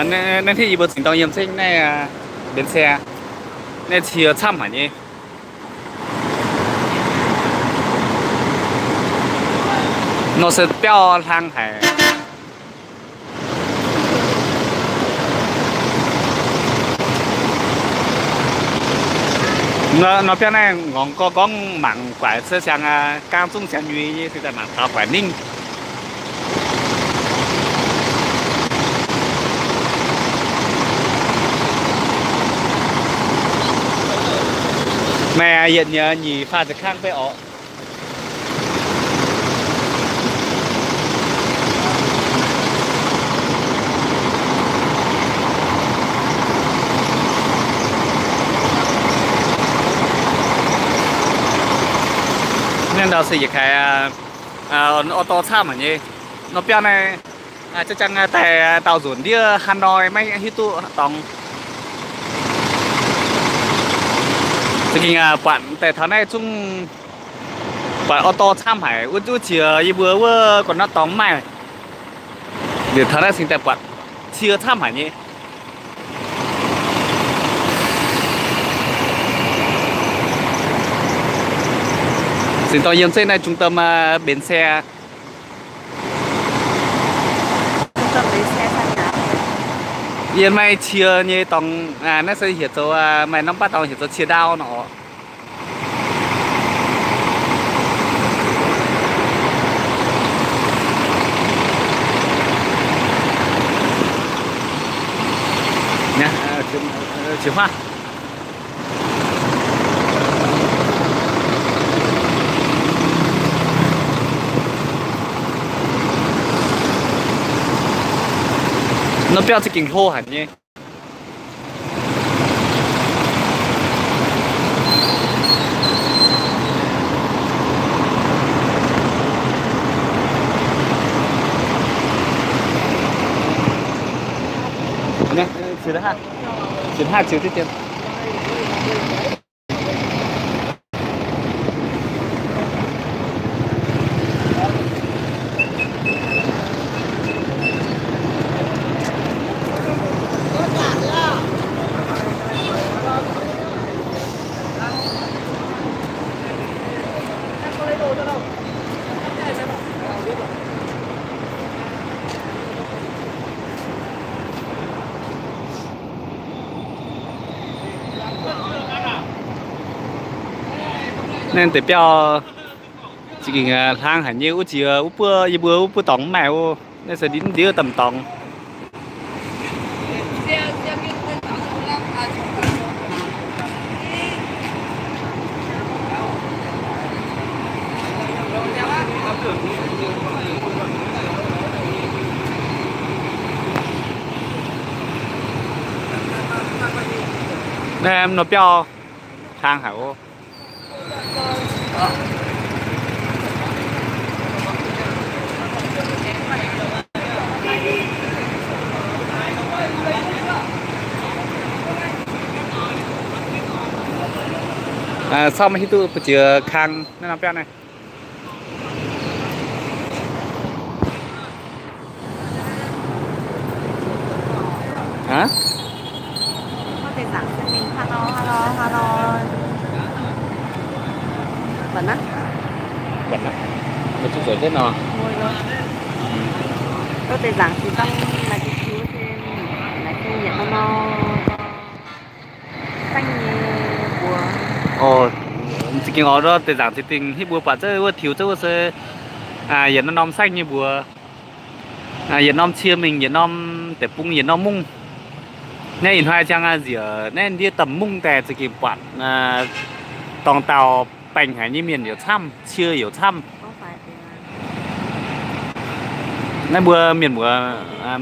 Naaiv hitv yie mbuo zingx dorng yiem zengv naaiv, mbenc se naaiv cie camv haic nyei. Nor se biauv hlang haic. Nor biauv naaiv ngorc gorngv mangc guaix se siang, gaang zungv siang nyuiz nyei, se daaih mangc taux guaix ningv. Meih yietc nyei nyic faah ziepc kang beiv orqc. Naaiv ndau se yietc kaaix orv dorh camv haic nyei. Nor biauv naaiv jang daaih daauh nzunc ndiev Hanoi maiv hiuv duqv dorngx. Za'gengh buatc daaih taux naaiv zungv buatc orv dorh camv haic. Wuov jiex yie mbuo wuov gorn-norm dorngx mv maaih. Liuz taux naaiv cingx daaih buatc cie camv haic nyei. Zingx dorh yiem zengv naaiv trung tâm bến xe. Yie maaih cie nyei dorngx, naaiv se heuc zoux, maaih norm baav dorngx heuc zoux cie ndau nor. Nor biauv za'gengh hlo haic nyei. Naaiv deix biauv za'gengh hlang haic nyei. Wuov jiex wuov buov, yie mbuo wuov buov dorngx mv maaih oc. Naaiv se ndiev ndiev wuov domh dorngx. Naaiv norm biauv hlang haic oc. Sortv maiv hiuv duqv ba'ziex kang naaiv norm biauv naaiv. Za'gengh oix ndortv deix nzaangc za'gengh hitv mbuo buatc zouv wuov tiux zouv wuov se yietc norm norm saengv nyei mbuox, yietc norm cie mingh, yietc norm deic-bung, yietc norm mungv. Naaiv ih hnoi ziangh nziex naaiv ndiev domh mungv daaih za'gengh buatc dorngx dauh baengh haic nyei mienh youc camv, cie youc camv. Naaiv mbuo mienh muoz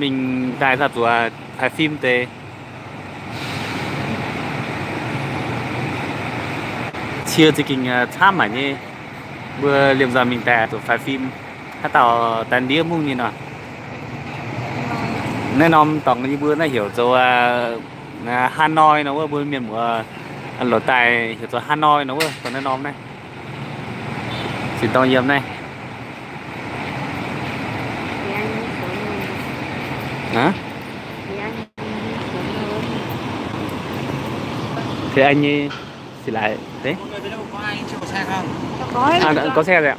mingh daaih daaih zuoqc faix fim deix. Cie za'gengh camv haic nyei. Mbuo liemh nzaih mingh daaih zuqc faix fim, haaix dauh daaih ndiev mungv nyei nor. Naaiv norm dorngx yie mbuo naaiv heuc zoux Hanoi nor wuov, mbuo mienh muoz lorz daaih heuc zoux Hanoi nor wuov, dongh naaiv norm naaiv. Zinh dorng yiem naaiv. Deix nyei, si lai deix. Có xe rồi ạ.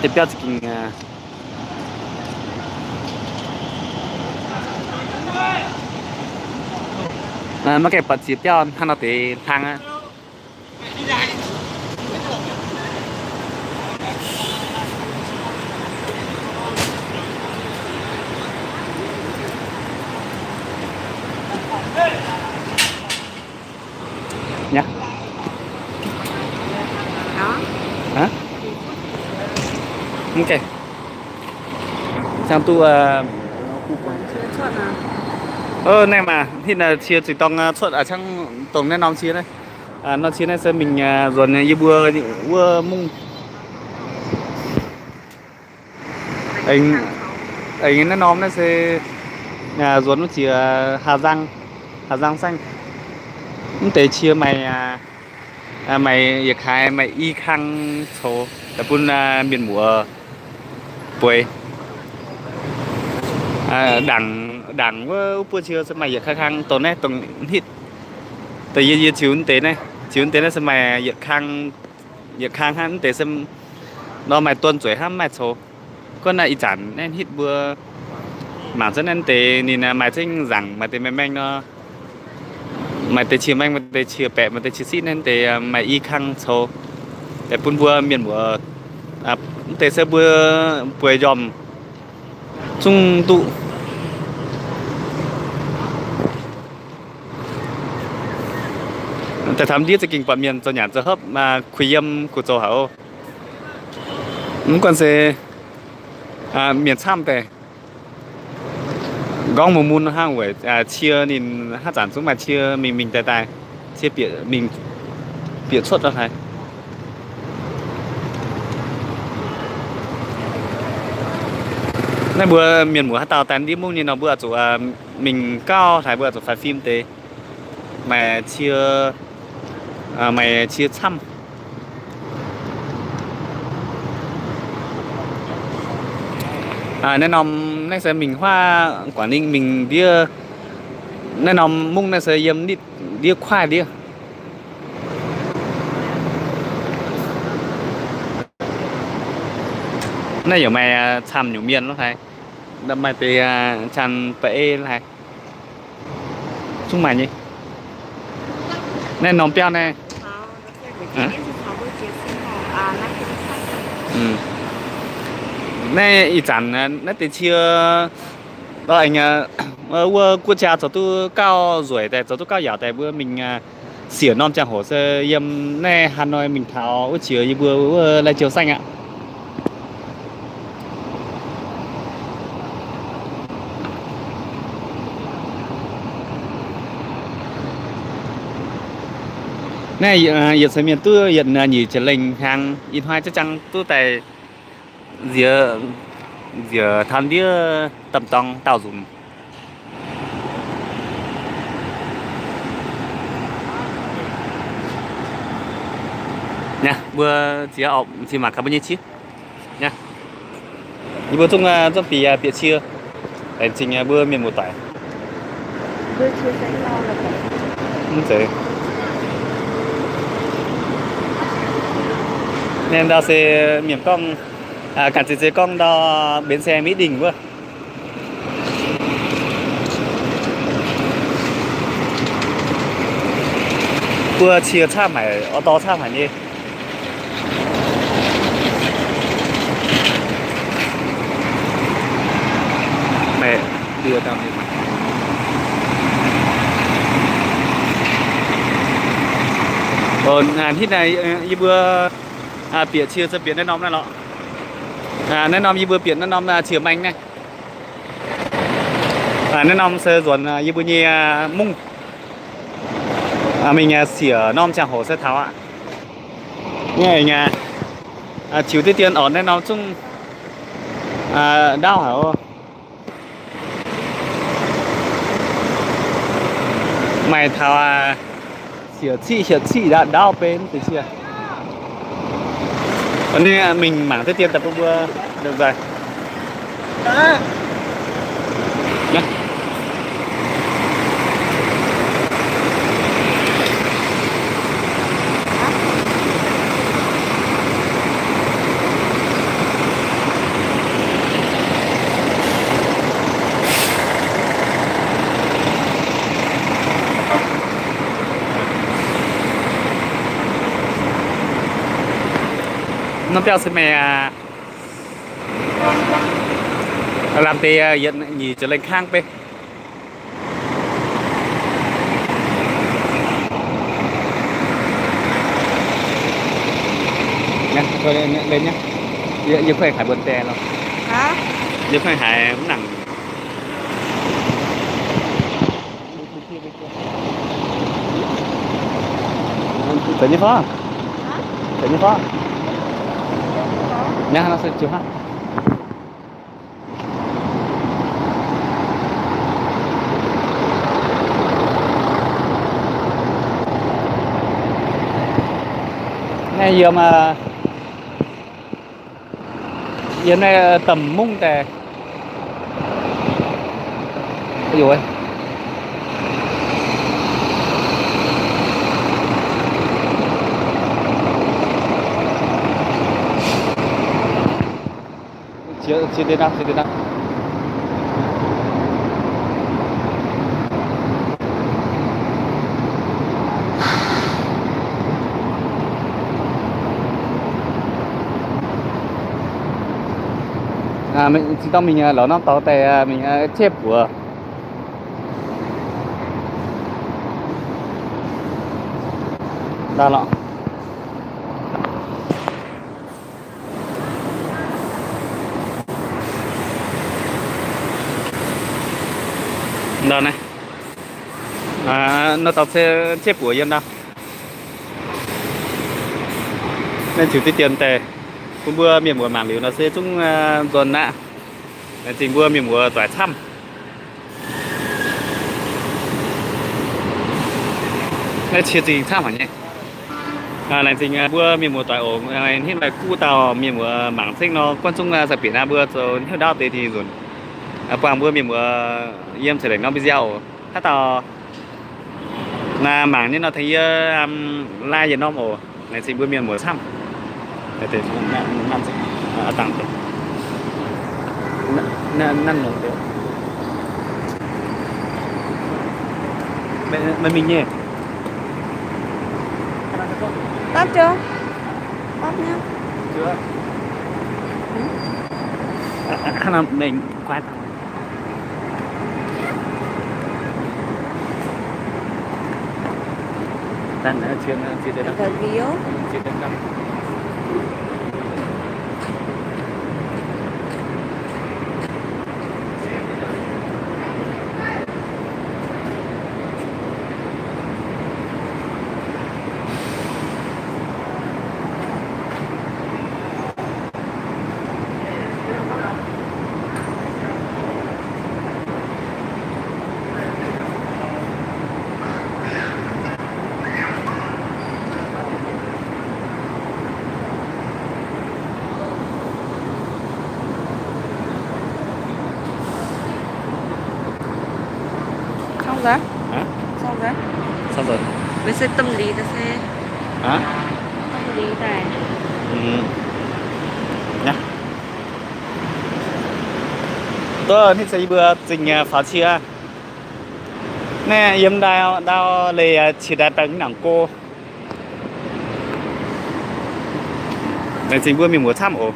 Deix biauv za'gengh maiv gaengh buatc ziex biauv hnangv nor deix hlang aqv. Nhá. Hả? Ok. Sang tu, ơ, naaiv maaih hitv naaiv cie zuiz dorng cuotv aqv, cangv dongh naaiv norm cie naaiv. Norm cie naaiv se mingh nzuonx yie mbuo wuov mungv. Aengx naaiv norm naaiv se nzuonx wuov jiex Hà Giang, Hà Giang saengv. Mv deix cie maaih, maaih yietc kaaix maaih i kang coux daaih bun mienh muoz bueix. Ndaangc, ndaangc wuov, wuov buo cie se maaih yietc kaaix kang dongh naaiv, dongh hitv, dongh yie, yie ziux deix naaiv, ziux deix naaiv se maaih yietc kang, yietc kang hnangv. Mv deix se nor maaih duon zueic hnangv, maaih coux. Gunv naaiv ih zanc naaiv hitv mbuo mangc zunv naaiv deix ninh maaih zengv nzaangc, maaih deix maeng maeng nor, maaih deix cie maeng, maaih deix cie baeqc, maaih deix cie sitv. Naaiv deix maaih i kang coux daaih bun mbuo mienh muoz. Mv deix se mbuo bueix njormh zungv duqv. Daaih taux ndiev za'gengh buatc mienh zoux nyanc zoux hopv, kuh yiem kuh zoux haic oc. Mv gunv se mienh camv daaih, nqorngv mun mun hnangv weic cie ninh haaix zanc zungv maaih cie mingh mingh daaih daaih, cie bieqc mingh bieqc cuotv haic. Naaiv mbuo mienh muoz haaix dauh daaih ndiev mungv nyei nor, mbuo oix zuqc mingh gauh haic, mbuo oix zuqc faix fim deix. Maaih cie, maaih cie camv. Naaiv norm naaiv se mingh huaav Quảng Ninh mingh ndiev, naaiv norm mungv naaiv se yiem nitv ndiev kuaaiv ndiev. Naaiv yaac maaih camv nyungc mienh lo haic, maaih deix camv ba'ei lo haic. Zungv maaih nyei. Naaiv norm biauv naaiv. Naaiv ih zanc naaiv deix cie, wuov guoqv jaa zoux duqv gauh nzueic daaih, zoux duqv gauh yaauc daaih, mbuo mingh siec norm ziangh hoc se yiem naaiv Hà Nội mingh taux wuov jiex yie mbuo wuov Lai Châu saengv aqv. Naaiv yietc seix mienh duqv yietc nyic ziepc lengh hnyangx, ih hnoi za'jangv duqv daaih nziex, nziex taux ndiev domh dorng daauh nzunc. Naaiv mbuo ziex orqc, ziex mangc gaax mbuo nyei cie. Naaiv yie mbuo zungv, zungv bieqc, bieqc cie, laengz zingh mbuo mienh muoz-doic. Mv zeiz. Naaiv ndau se mienh gorngv, ganh zeiz zeiz gorngv ndau bến xe Mỹ Đình wuov. Buo cie camv haic, orv dorh camv haic nyei. Hitv naaiv yie mbuo bieqc cie se bieqc naaiv norm naaiv lorqc. Naaiv norm yie mbuo bieqc naaiv norm cie maeng naaiv. Naaiv norm se nzuonx yie mbuo nyei mungv mingh siec norm ziangh hoc se taux aqv. Ziux diqv dien orqc, naaiv norm zungv ndaauv haic oc. Maaih taux siec ciqv hietc ciqv ndaauv benx deix cie. Ninh mingh mangc diqv dien daaih bun mbuo nzunc nzaaih. Norm biauv se meih aqv. Lamh deix yietc nyic ziepc lengh kangv beiv. Yie kuaih haiz mbuo die lo. Yie kuaih haiz mv nangc. Zoux nyei fai? Zoux nyei fai? Naaiv se ziouc hnangv. Naaiv yiem, yiem naaiv Domh Mungv daaih. Zinh dorng mingh lorz norm dorngx daaih mingh ciepv buoz. Ndau lorqc. Ndau naaiv, norm dorngx se ciepv buoz yiem ndau. Naaiv ziouc diqv dien daaih bun mbuo mienh muoz mangc liuz nor se zungv nzuonx aqv. Laengz zingh mbuo mienh muoz doic camv. Naaiv cie zingh camv haic nyei. Laengz zingh mbuo mienh muoz doic oc. Hnangv naaiv guv dauh mienh muoz mangc cingv nor, guanh zungv sai bieqc naaiv mbuo zoux hnyouv ndaauv deix dingh nzunc. Buangh mbuo mienh muoz yiem ceix lengc norm video oc. Haaix dauh mangc nyei nor tengx yie like yietc norm oc. Laengz zingh mbuo mienh muoz camv. Meih mingh nyei. Bapv jov. Bapv nyei. Hnangv naaiv mengh kuaaiv. Cong deix? Cong deix? Meih se tâm lý daaih se? Tâm lý daaih. Duqv hnangv se yie mbuo zingh faaux cie. Naaiv yiem ndau, ndau leih qiex daaih baengh mv nangc go. Laengz zingh mbuo mienh muoz camv oc.